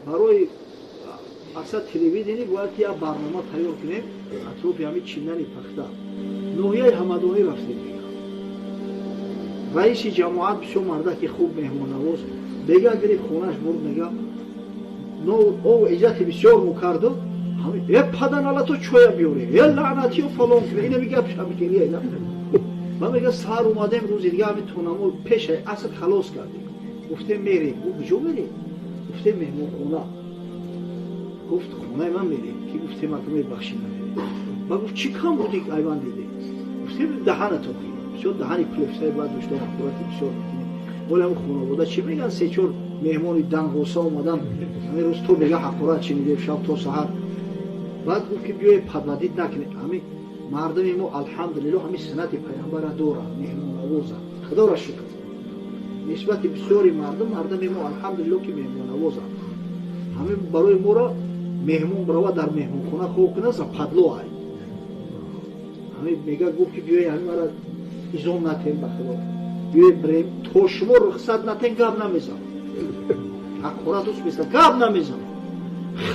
Барои аксар телевидение бояд ки як барнома тайёр кунем атрофи ҳамин чинани пахта. Ноҳияи Ҳамадонӣ рафтем, мега, раиси ҷамоат бисёр мардаки хуб, меҳмоннавоз, бега гирифт, хонаш бурд, мега, о иззати бисёр мукарду э паданалато чоя биёре, э лаънатиё фалон кунe, ина мега шабикелия. Ма, мега, саҳар омадем, рӯзи дига ҳамин тонамо пешаи аср халос кардем, гуфтем, мерем. Гуфт: «Куҷо мерем?» Гуфтем: «Меҳмонхона». Гуфт: «Хонаи ман мерем?» Ки гуфтем: «Ака, мебахшӣ, намерем». Ба гуфт: «Чӣ кам буди айван диде?» Гуфтем: «Даҳанато бисёр даҳани плефсаи бад дошта, ҳақорати бисёр мекунем». Оли ҳамн хонавода чӣ мегӯянд, се чор меҳмони данғоса омадан, ҳамин рӯз то мега ҳақорат чинидем, шаб то саҳар. Баъд гуфт ки биёе, падвадид накунед. Ҳамин мардуми мо, алҳамдулилло, ҳамин суннати паямбара доранд, меҳмоннавозанд, худоро шукр. Нисбати бисёри мардум, мардуми мо, алҳамдулилло, ки меҳмоннавозанд. Ҳамин барои моро меҳмон барова дар меҳмонхона хоб кунад, западло ай. Ҳамин мега, гуфт ки биёе, ҳамин мара изом натем, ба худо, биёе бирем, то шумо рухсат натен, гап намезанам, ҳақорат ус меса, гап намезанам.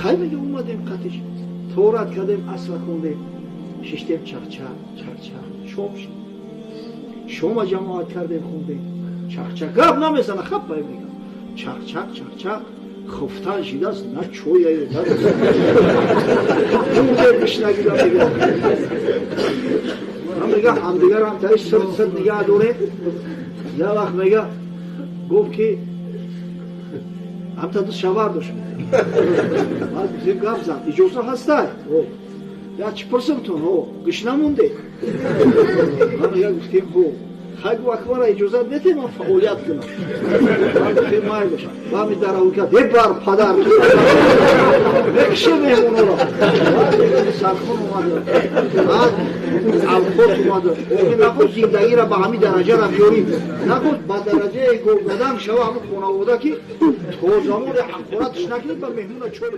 Хай, мега, омадем, қатиш торат кардем, асра хондем, шиштем, чахчах, чахчах, шом шид, шома ҷамоат кардем, хондем, чахчах, гап намезана, хаппай, мега, чахчах, чахчах, хуфтан шидааст, на чояю бишнагида. Мега, ҳамдигарам таи сирт сирт нигаҳ дорем. Я вақт, мега, гуфт ки ҳамта ду шавар дошт. Баъд гуфтем: «Гап зан, иҷоза ҳастай, я чӣ пурсимтун, гӯш намонде?» Мега, гуфтем: «Ҳо». Хай, гуфт: «Акбара иҷозат метем, ман фаъолият кунам?» Гуфтем: «Майлаш». Бами дараву кард: «Е бар падар, мекише меҳмонора». Сархон омада, баъд авқот омада. Нахост зиндагиро ба ҳамин дараҷара биёрим, нахост ба дараҷаи говгадан шава ҳамин хонавода, ки то замоне ҳақоратш накунед, ба меҳмона чой.